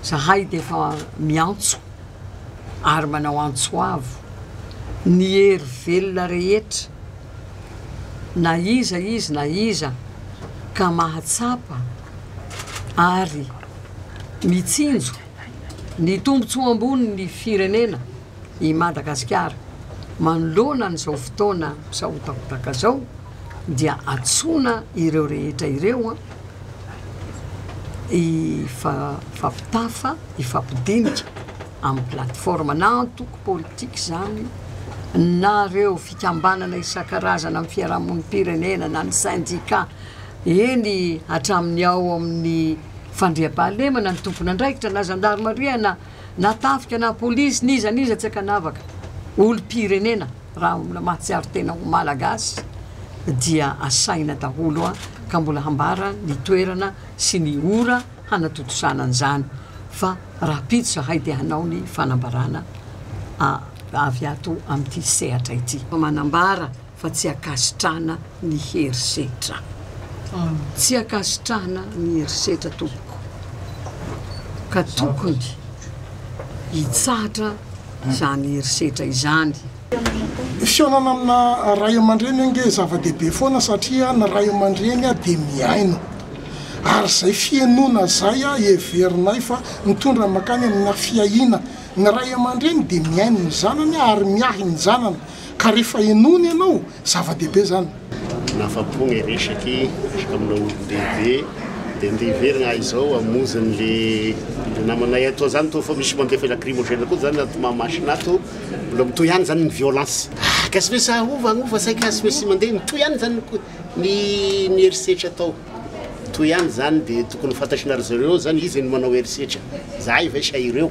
Zahay dia efa miantso ary manao antso avo ny hery velona rehetra na iza izy na iza ka mahatsapa ary mitsinjo ny tombontsoa ambony ny firenena i Madagasikara manoloana an'izao fotoana misahotakotaka izao dia antsoina ireo rehetra ireo hifampitafa, hifampidinika amin'ny plateforme na antoko politika izany na ireo fikambanana isan-karazana amin'ny fiarahamonim-pirenena na ny sendika, eny hatramin'ny ao amin'ny fandriampahalemana ny tompon'andraikitra na zandarimaria na na tafika na polisy n'iza n'iza tsy ankanavaka, olom-pirenena raha mbola mahatsiaro tena ho Malagasy dia asaina daholo ka mbola hambara ny toerana sy ny ora hanatontosana an'izany fa rahampitso zahay dia hanao ny fanambarana avy ato amin'ity sehatra ity. Manambara fa tsy ankasitrahana ny herisetra. Tsy ankasitrahana ny herisetra tompoko ka tokony hitsahatra izany herisetra izany. Ny fihaonana amina ray aman-dreny ange zava-dehibe foana satria ny ray aman-dreny dia mihaino ary izay fihainoana izay heverinay fa mitondra mankany amina fiahiana. Ny ray aman-dreny dia mihaino ny zanany ary miahy ny zanany. Ka rehefa henoina ianao, zava-dehibe zany. Nafapo ny resaky, resaka amina olon-dehibe, dia ndeha hiverina aho izao hamonjy an'le le namanay ato zany toa efa misy mandefa lacrymogène koa zany ato Mahamasina ato, mbola mitohy ihany zany ny violence. Ah ka tsy maintsy ahova agnova say ka tsy maintsy mandeha, mitohy ihany zany ny ny herisetra atao, mitohy ihany zany dia tokony fantatry ry zareo zany iza no manao herisetra, zahay ve sa ireo,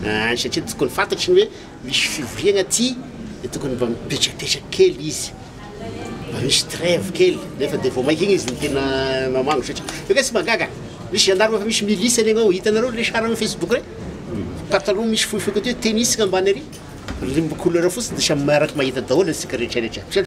ah satria tokony fantatry ny hoe Misy fivoriagna aty de tokony mba mipetrapetraka kely izy, mba misy trêve kely nefa de vao maika igny izy no tena mamango satria io nge tsy mahagaga, misy gendarme efa misy milice anie ao, hitanareo le sary amin'ny facebook regny, pataloha misy fohifohy aty, tennis ambany ary, le couleur fotsy de samy miaraka mahita daholo antsika rehetrarehetra.